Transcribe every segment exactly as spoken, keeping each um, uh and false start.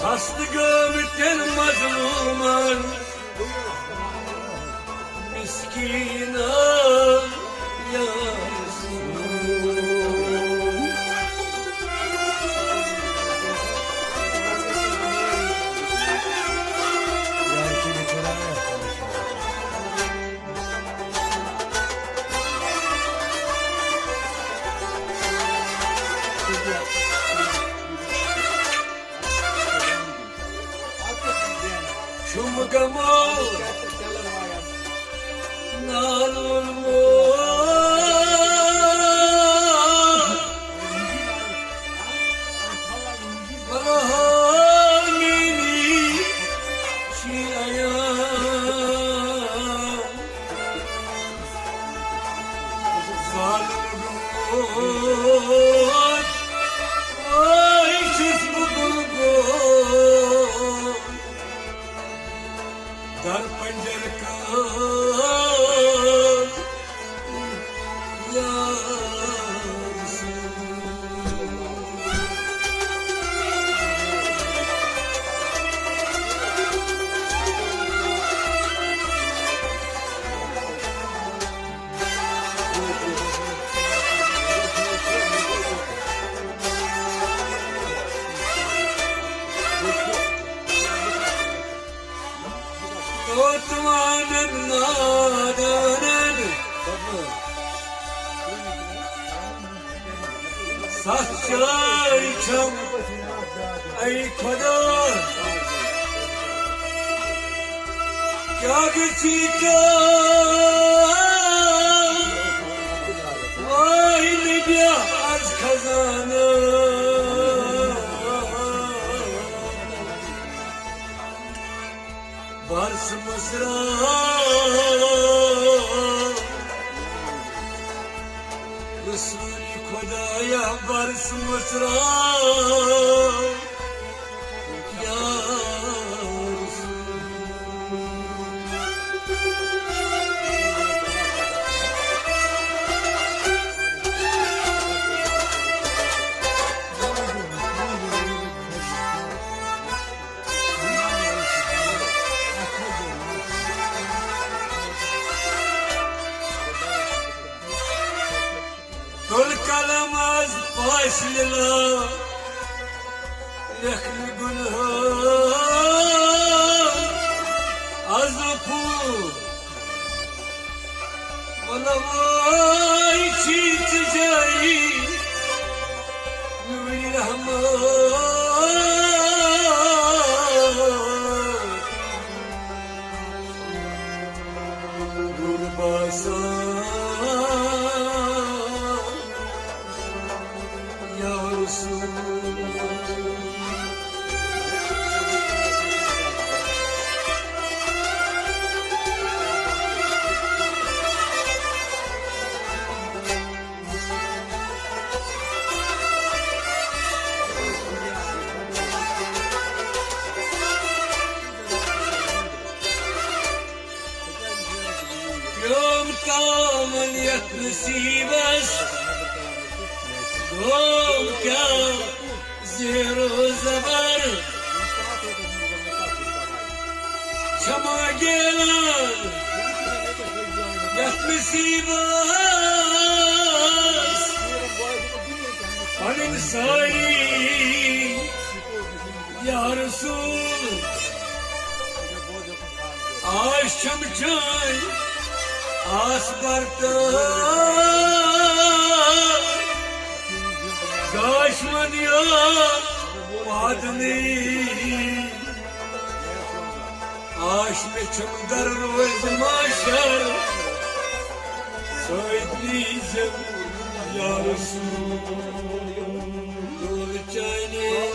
ہست گٲمٕتٮ۪ن مظلوٗمن، مسکیٖنن، یا رسول۔ چھُم غمو نالُن موت۔ بہرحال میٛٲنی شی عیان۔ ظالم ڈوٹھ، آے چھُس بہٕ بُلبُل، در پنجر کٲم۔ کوتوانن نادانن سچائی چھم، اے خدا، کیا گژھی کیا؟ واے نبیا از خزانہٕ۔ بارس مصرا، رسول خدایا، بارس مصرا، یا رسول۔ تُل قلم از پاش لیلا، لیکھ نہٕ گُنہٕ از پھوٗل۔ بلوٲے چھی ژٕ جٲری، نوٗرِ رحمت۔ نوٗر باسان یا رسول۔ پیوم تامن یتھ نصیبس، گوم کیا زیر و زبر۔ چھما گیلان یتھ نصیبس، پنن ساری یا رسول۔ آش چھم چٲنۍ آس برتہٕ، گاش من یا پادنی۔ آش مےٚ چھم در روز محشر، سۭتۍ نیٖزٮ۪م یا رسول۔ ڈول چانہِ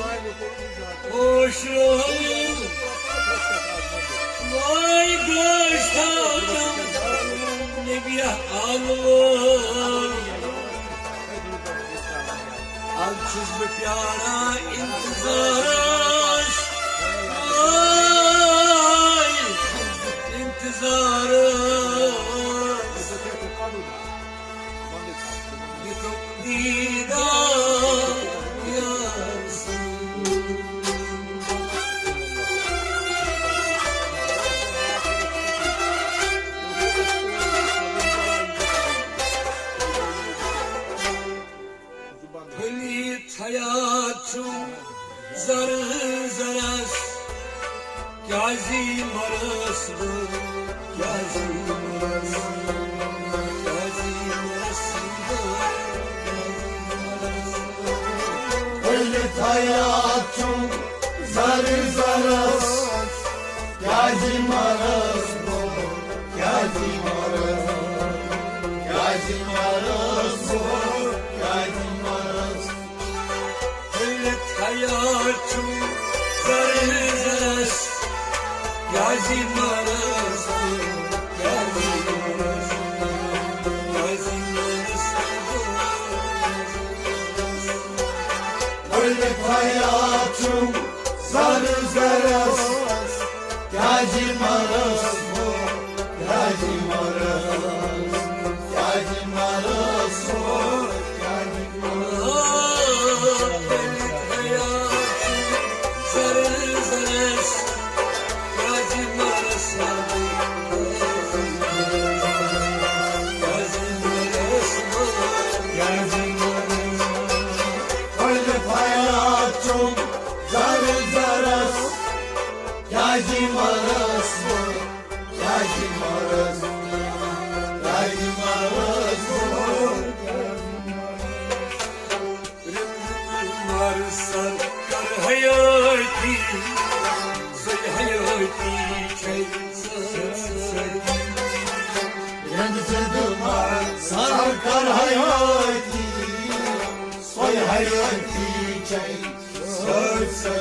ہوش روحل، وای گوش تھاونم نبیہ آلو۔ از چھُس بہٕ پیاران انتظارس، وای انتظارس۔ دیٖدار یا رسول۔ زر زرس کیازِ مرس بہٕ، کیازِ مرس، کیازِ مرس بہٕ، کیازِ مرس بہٕ؟ ؤلِتھ حیات چھُم زر زرس، کیازِ مرس بہٕ، کیازِ مرس، کیازِ مرس بہٕ، کیازِ مرس؟ ؤلِتھ حیات چھُم زر زرس، کیازِ مرس بہٕ، کیازِ مرس، کیازِ مرس بہٕ؟ ؤلِتھ حیات چھُم زر زرس، کیازِ مرس بہٕ، کیازِ مرس، کیازِ مرس بہٕ، کیازِ مرس؟ ؤلِتھ حیات چھُم زر زرس، کیازِ مرس بہٕ، کیازِ مرس، کیازِ مرس بہٕ، کیازِ مرس؟ ؤلِتھ حیات چھُم زر زرس، کیازِ مرس بہٕ، کیازِ مرس، کیازِ مرس بہٕ؟ مر سر کر حیٲتی، سۄے حیٲتی چھے سٲرسٕے۔ ییٚمہِ زِندٕ مر سر کر حیٲتی، سۄے حیٲتی چھے سٲرسٕے۔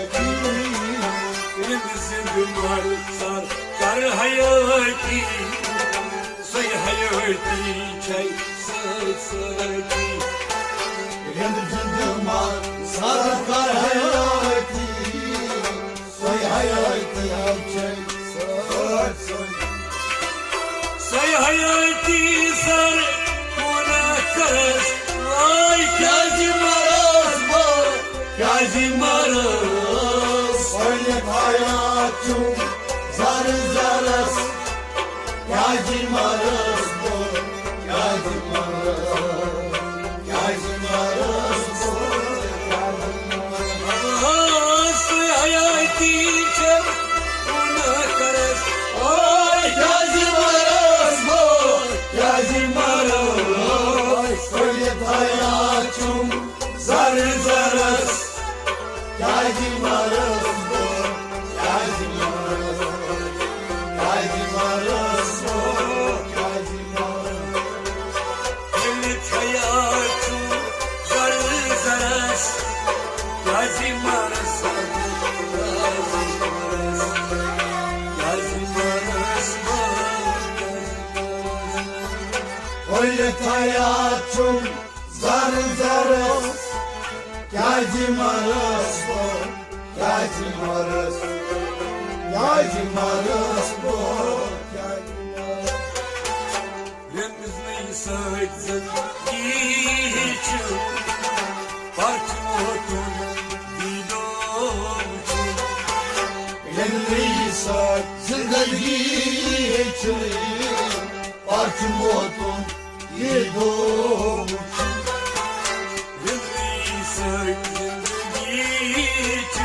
ییٚمہِ زِندٕ مر سر کر حیٲتی، سۄے حیٲتی چھے سٲرسٕے۔ ییٚمہِ زِندٕ مر سر کر حیٲتی، سۄے حیٲتی چھے سٲرسٕے۔ سۄے حیٲتی سر کونہ کرس، آے کیازِ مرس بہٕ، کیازِ مرس؟ ؤلِتھ حیات چھُم زر زرس، کیازِ مرس بہٕ، کیازِ مرس، کیازِ مرس بہٕ، کیازِ مرس؟ آ، سۄے حیٲتی چھے کونہ کرس، آے کیازِ مرس بہٕ، کیازِ مرس؟ ؤلِتھ حیات چھُم زر زرس، کیازِ مرس بہٕ، کیازِ مرس، کیازِ مرس بہٕ، کیازِ مرس؟ ؤلِتھ حیات چھُم زر زرس، کیازِ مرس بہٕ، کیازِ مرس، کیازِ مرس بہٕ، کیازِ مرس؟ ؤلِتھ حیات چھُم زر زرس، کیازِ مرس بہٕ، کیازِ مرس، کیازِ مرس بہٕ، کیازِ مرس؟ رٔمزنٕے سۭتۍ زندگی چھِ پرچہِ ووتُن دیٖدو وٕچھُن۔ رٔمزنٕے سۭتۍ زندگی چھِ پرچہِ ووتُن دیٖدو وٕچھُن۔ رٔمزنٕے سۭتۍ زندگی چھِ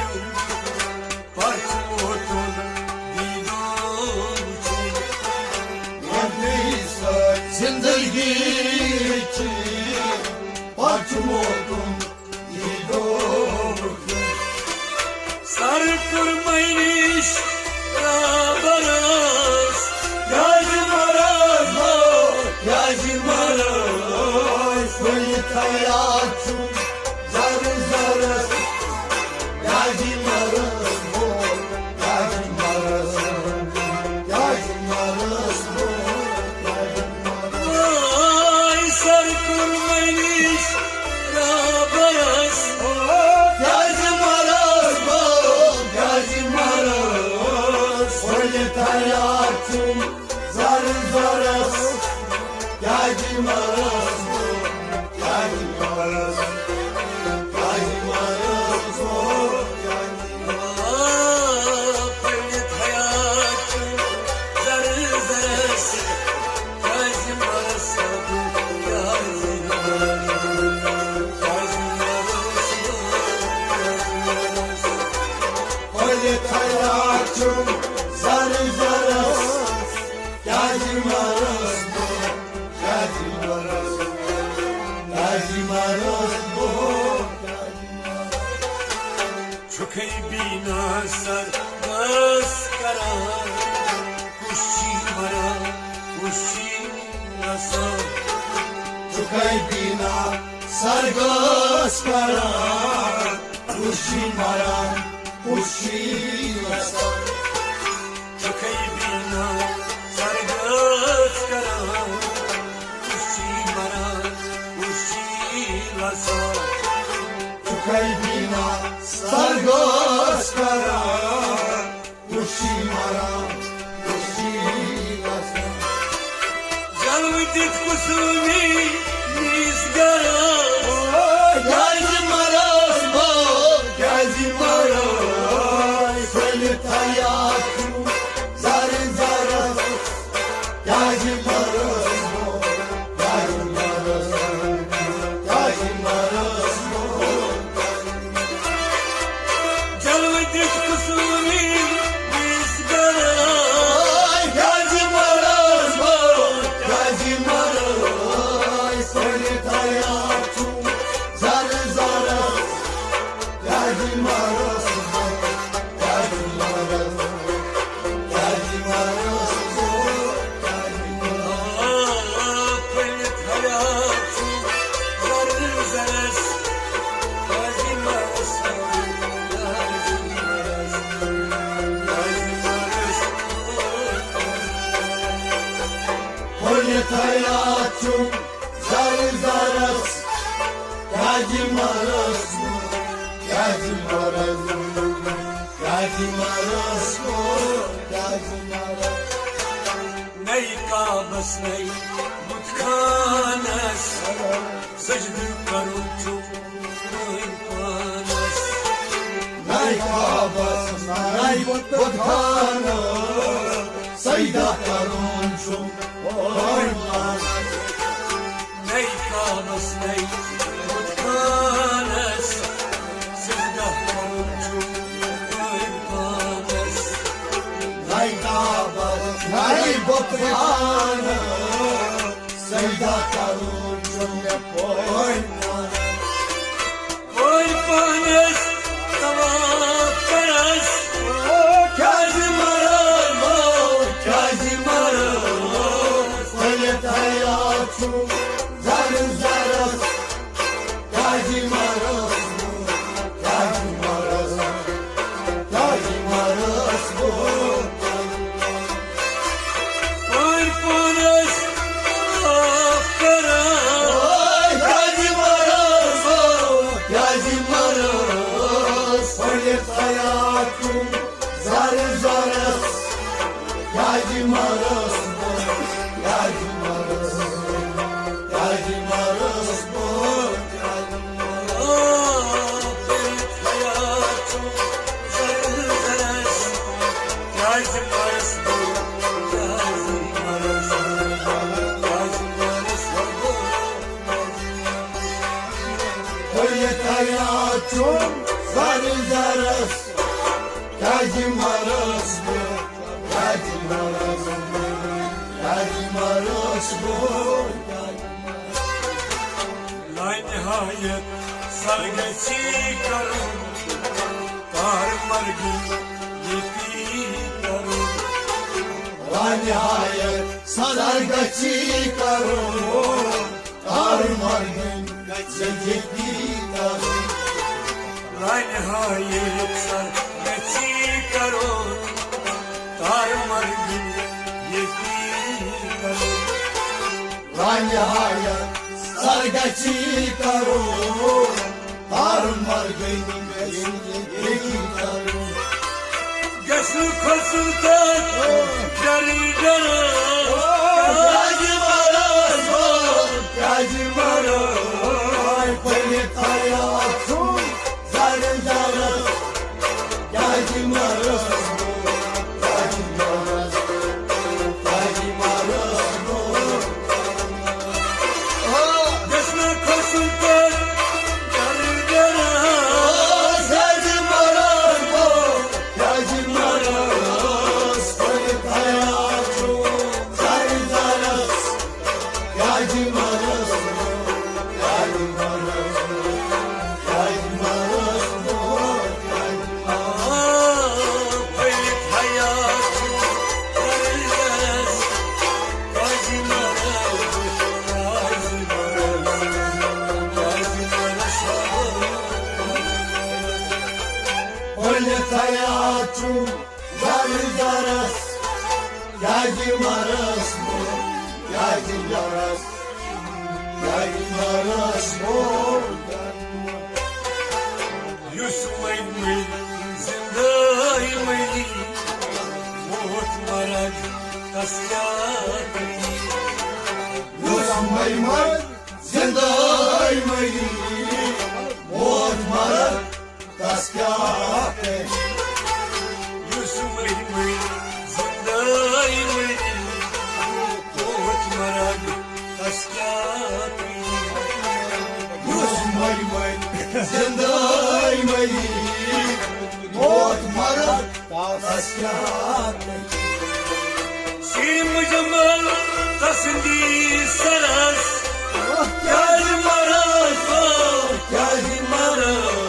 پرچہِ ووتُن دیٖدو وٕچھُن۔ رٔمزنٕے سۭتۍ زندگی چھِ پرچہِ ووتُن دیٖدو وٕچھُن۔ سر کوٚر مےٚ نِش رابرس، کیازِ مرس بہٕ، کیازِ مرس؟ ؤلِتھ حیات چھُم زر زرس، کیازِ مرس بہٕ، کیازِ مرس، کیازِ مرس بہٕ، کیازِ مرس؟ آے سر کوٚر مےٚ نِش رابرس، کیازِ مرس بہٕ، کیازِ مرس؟ ؤلِتھ حیات زر زرس کیازِ مرس بہٕ؟ کیازِ مرس؟ کیازِ مرس بہٕ؟ چھُکھے بینا سر بس کران، کُس چھی مران، کُس چھی نسان؟ چھُکھے بینا سر بس کران، کُس چھی مران، کُس چھی نسان؟ چھُکھے بینا سر بس کران، کُس چھی مران، کُس چھی نسان؟ چھُکھے بینا سر بس کران، کُس چھی مران، کُس چھی نسان؟ جلوٕ دِتھ کُسُم یی میٖس گرس۔ کیازِ مرس بہٕ؟ کیازِ مرس؟ پھٔلِتھ حیات چھُم زر زرس۔ کیازِ مرس بہٕ؟ کیازِ مرس؟ کیازِ مرس بہٕ؟ جلوٕ دِتھ قصوٗری میٖس گرس۔ کیازِ مرس بہٕ؟ کیازِ مرس؟ پھٔلِتھ حیات چھُم زر زرس۔ کیازِ مرس بہٕ؟ کیازِ مرس؟ کیازِ مرس بہٕ؟ کیازِ مرس؟ آ، پھٔلِتھ حیات چھُم زر زرس۔ کیازِ مرس بہٕ؟ کیازِ مرس؟ کیازِ مرس بہٕ؟ پھٔلِتھ حیات چھُم زر زرس۔ کیازِ مرس بہٕ؟ کیازِ مرس بہٕ؟ کیازِ مرس بہٕ؟ کیازِ مرس؟ نَیہِ کعبس نَیہِ بُت خانس سجدٕ کرُن چھُ وۄنۍ پانس۔ نَیہِ کعبس نَیہِ بُت خانس سجدٕ کرُن چھُ وۄنۍ پانس۔ نَیہِ کعبس نَیہِ بُت خانس سجدٕ کرُن چھُ وۄنۍ پانس۔ نَیہِ کعبس نَیہِ بُت خانس سجدٕ کرُن چھُ وۄنۍ پانس۔ وۄنۍ پانس طواف کرس۔ کیازِ مرو، کیازِ مرو؟ پھٔلِتھ حیات چھُم زر زرس۔ کیازِ مرس بہٕ؟ کیازِ مرس؟ کیازِ مرس بہٕ؟ وۄنۍ پانس طواف کران۔ کیازِ مرس بہٕ؟ کیازِ مرس؟ پھٔلِتھ حیات چھُم زر زرس۔ کیازِ مرس بہٕ؟ کیازِ مرس؟ کیازِ مرس بہٕ؟ آ، پھٔلِتھ حیات چھُم زر زرس۔ کیازِ مرس بہٕ؟ کیازِ مرس بہٕ؟ کیازِ مرس بہٕ؟ پھٔلِتھ حیات چھُم زر زرس۔ کیازِ مرس بہٕ؟ کیازِ مرس بہٕ؟ کیازِ مرس بہٕ؟ لانہایت سر گژھی کرُن، کار مرگی ییٚتی کرُن۔ لانہایت سر گژھی کرُن، کار مرگی ییٚتی کرُن۔ لانہایت سر گژھی کرُن، کار مرگی ییٚتی کرُن۔ لانہایت سر گژھی کرُن، کار مرگی ییٚتی کرُن۔ گژھِ نہٕ کھسُن تتھ ڈرٕے ڈرٕ۔ کیازِ مرس بہٕ؟ کیازِ مرس؟ پھٔلِتھ حیات چھُم زر زرس۔ کیازِ مرس بہٕ؟ کیازِ مرس؟ کیازِ مرس بہٕ؟ گژھِ نہٕ کھسُن تتھ ڈرٕے ڈرٕ۔ کیازِ مرس بہٕ؟ کیازِ مرس؟ حیات چھُم زر زرس، کیازِ مرس بہٕ، کیازِ مرس، کیازِ مرس بہٕ؟ یُس مٔنٛزۍ مٔنٛزۍ زِندَے مٔری، موت مرگ تس کیٛاہ کٔری؟ یُس مٔنٛزۍ مٔنٛزۍ زِندَے مٔری، موت مرگ تس کیٛاہ کٔرۍ؟ یُس مٔرۍ مٔرۍ زِندَے مٔرۍ، موت مرگ تس کیٛاہ کٔرۍ؟ یُس مٔرۍ مٔرۍ زِندَے مٔرۍ، موت مرگ تس کیٛاہ کٔرۍ؟ سیم جمال تسندی سرس، کیازِ مرس، کیازِ مرس؟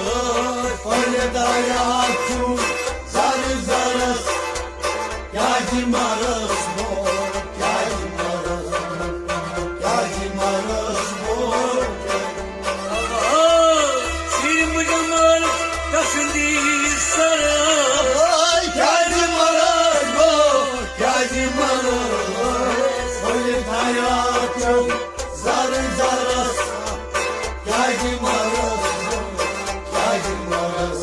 پننہِ دایا چھُ زر زرس، کیازِ مرس، کیازِ مرس، کیازِ مرس؟ سیم جمال تسندی سرس، کیازِ مرس بہٕ، کیازِ مرس؟ ؤلِتھ حیات چھُم زر زرس، کیازِ مرس بہٕ، کیازِ مرس،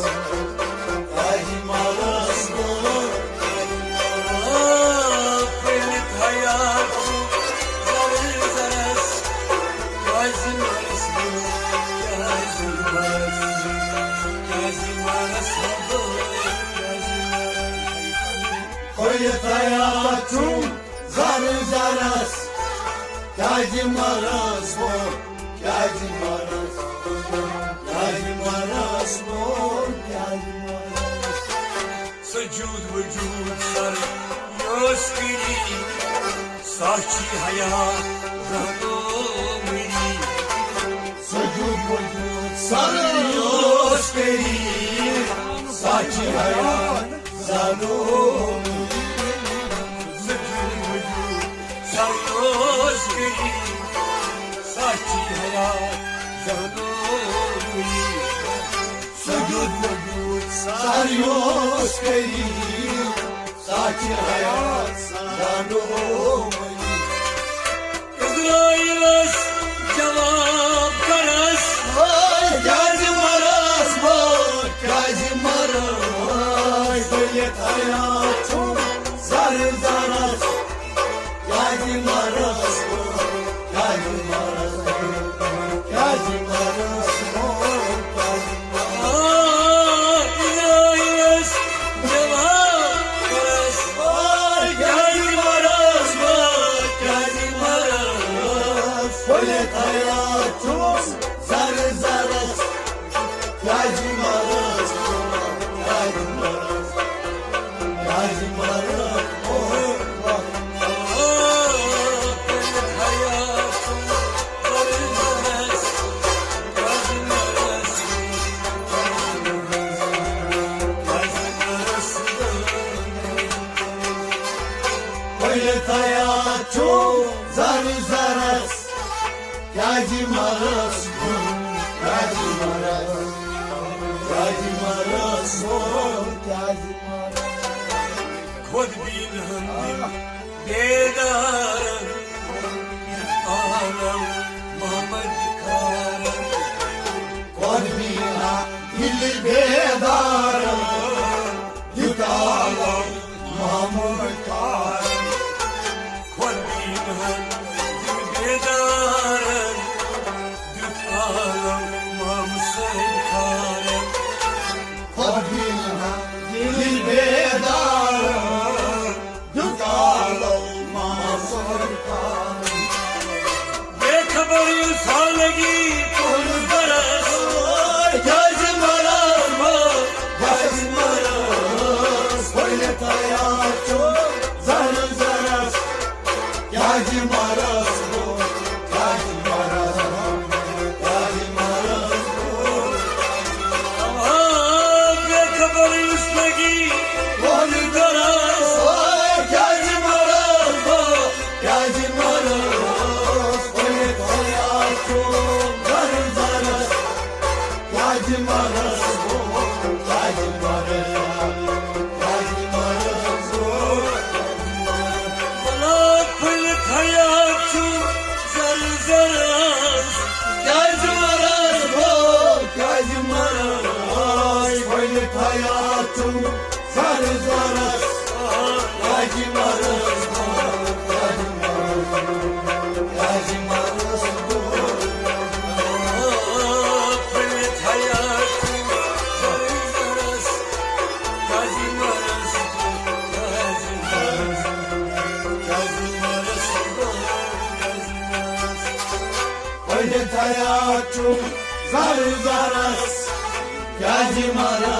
کیازِ مرس بہٕ؟ ؤلِتھ حیات چھُم زر زرس، کیازِ مرس بہٕ، کیازِ مرس، کیازِ مرس بہٕ، کیازِ مرس؟ ؤلِتھ حیات چھُم زر زرس، کیازِ مرس بہٕ، کیازِ مرس، کیازِ مرس بہٕ، کیازِ مرس؟ سجود وجود سر یوس کری، ساچی حیات زانو مری۔ سجود وجود سر یوس کری، ساچی حیات زانو مری۔ سجود وجود سر یوس کری، ساچی حیات زانو مری۔ سجود وجود سر یوس کری، ساچی حیات زانو مری۔ اسرائیلس جواب کرس، ہاے کیازِ مرس بہٕ، کیازِ مرس؟ ؤلِتھ حیات چھُم زر زرس، کیازِ مرس بہٕ، کیازِ مرس بہٕ، کیازِ مرس بہٕ، کیازِ مرس؟ آ، الہی جواب کرس، آ، کیازِ مرس بہٕ، کیازِ مرس؟ ؤلِتھ حیات چھُم زر زرس، کیازِ مرس، کیازِ مرس، کیازِ مرس؟ ؤلِتھ حیات چھُم زر زرس، کیازِ مرس، کیازِ مرس، کیازِ مرس، کیازِ مرس؟ خود بین ہم دل بیدار، عالم محمد کار۔ خود بین ہم دل بیدار، دیُت عالم محمد کار۔ خود بین ہم دل بیدار، دیُت عالم محمد کار۔ خود بین ہم دل بیدار، دیُت عالم محمد کار۔ بے خبر یُس حالگی تُہُنٛد برس، کیازِ مرس بہٕ؟ حیاتُم زر زرس، حاجی مرس، حاجی مرس، حاجی مرس۔ پٔرِتھ حیاتُم زر زرس، کیازِ مرس؟